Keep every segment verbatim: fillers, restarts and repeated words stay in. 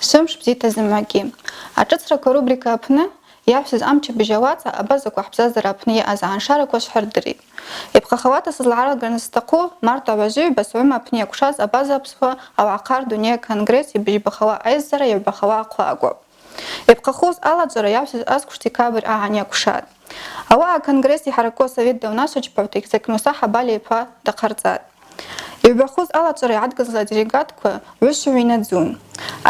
Сымш бзиа зымҩагьы. Аҿыцрақәа рубрика аҟны иаҳәсыз амчыбжь ауаҵа абазақәа ҳбзазара аҟны иҟаз ааншарақәа шәҳардырит. Иԥхахауата сызлаарганы сҭаху март аҩажәи ҩба саҩым аҟны иакәшаз абаза аԥсуа ауаа хар дунеи аконгресс ибжьбахауа аизара иаҩбахауа ахәы акәу. Иԥхахоз алаҵәара иаҳәсыз азқәыш декабрь аан иакәшат. Ауаа аконгресс иҳараку асовет даунашьаҿ ԥҳәҭ Екзакмуса Ҳабали иԥа дахарҵат. Иҩбахоз алаҵәара иадгылаз аделегатқәа ҩышәи инаӡон.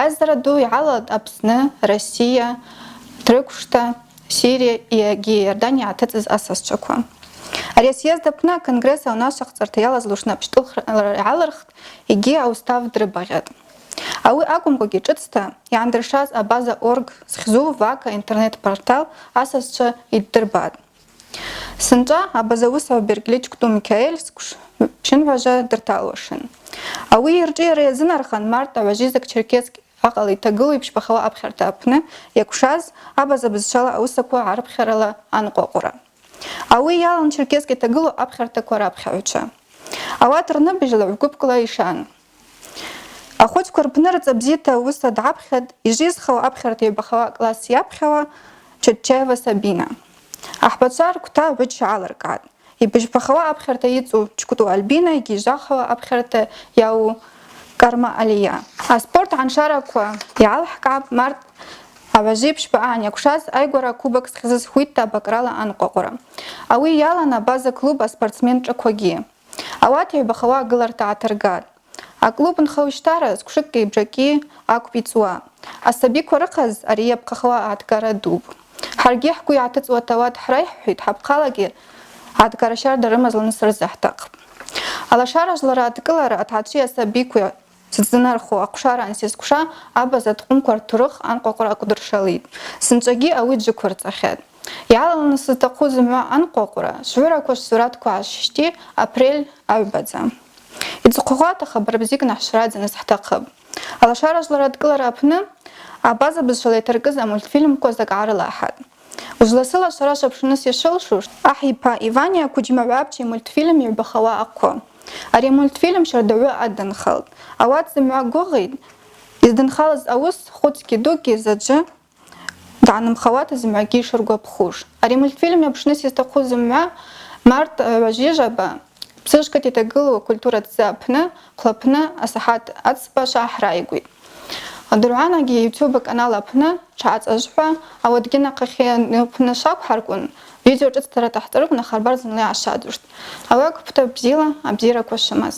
Аизара ду иалалт Аԥсны, Россиа, Ҭрыкәшҭа, Сириа, егьи Иорданиа иааҭыҵыз асасцәақәа. Ари асиезд аҟны аконгресс аунашьахҵарҭа иалаз лушьнапшьтәылара иаалырхт, егьи аустав дрыбаӷьат. Уи акәымкәагьы ҿыцта иаандыршаз абаза орг зхьӡу Вака интернет-портал асасцәа иддырбат. Сынтәа абаза аусҳәа Берглич Кәту Миқьаел сқәш-, ԥшьынҩажәа дырҭалуашан. Уи ирҿиара иазынархан март аҩажәи зак Черкесск аҟала иҭагылоу иԥшьбахауа аԥхьарҭа аҟны иакәшаз абаза бызшала аусақәа арыԥхьарала анҟәаҟәара. Уи иалан Черкесск иҭагылоу аԥхьарҭақәа раԥхьаҩцәа. Ауат рныбжьала ҩ-гәыԥкла ишан. Ахәыҷқәа рпны рҵабзиҭа аус адаԥхьат ижизхауа аԥхьарҭа иҩбахауа акласс иаԥхьауа Чотчаева Сабина. Аҳбацәа рыгәҭа ҩыџьа алыркаат. Ибыжьбахауа аԥхьарҭа иҵоу Чкәту Альбина, егьижахауа аԥхьарҭа иауу Карма Алиа. Аспорт аншарақәа иалҳкаап март аҩажәи ԥшьба аан иакәшаз аигәара акубок зхьӡыз Хәитта абакрала анҟәаҟәара. Уи иалан абаза клуб аспортсмен ҿақәагьы. Ауат иаҩбахауа агыларҭа ааҭыргат. Аклуб нхаҩышьҭара зқәшыки бжаки ақәԥиҵуа. Асабиқәа рыхаз ари иаԥхахауа ааҭгара дууп. Ҳаргьы ҳгәы иааҭыҵуа ҭауад ҳраиҳәеит, ҳаԥхалакгьы ааҭгара шьарда рымазланы срызаҳҭахп. Алашара жәлар адкылара аҭаацәеи асабиқәеи зыӡынархо ахәшара ансизкәша, абаза ҭҟәымқәа рҭоурых анҟәаҟәара акәдыршалеит. Сынҵәагьы ауи џьықәырҵахьеит. Иалаланы сызҭаху зымҩа анҟәаҟәара, шәҩырақәа шәсураҭқәа аашьышьҭи апрель аҩбаӡа. Иҵыхәхәа аҭахабара бзиак наҳшәраӡаны сҳҭахып. Алашара жәлар адкылара аҟны абаза бызшәала иҭаркыз амультфильмқәа закә аарылаҳаит. Уажә лассы лашара шәаԥшыныс ишылшоз, аҳ иԥа Ивани ақәыџьма ҩаԥча имультфильм иаҩбахауа ахәы. Ари амультфильм шьардаҩы адынхалт. Ауат зымҩа гәыӷит, издынхалаз аус хәыцки дуки заҵәы даанымхауа зымҩагьы ишыргәаԥхоз. Ари амультфильм иаԥшны сызҭаху зымҩа март ҩажәижаба ԥсыжкыт иҭагылоу акультуратә ӡы аҟны хәлаԥны асаҳаҭ аӡба шаҳраигоит. Адырҩанагьы YouTube аканал аҟны ҽааҵажәҳәа ауадгьы нахахьы аныԥны шақәҳаркәын, видео ҿыцҭара ҭаҳҵарыгәны ахарбар зынла иаашаӡушт. Ауи агәыԥҭа бзиала абзиарақәа шәымаз.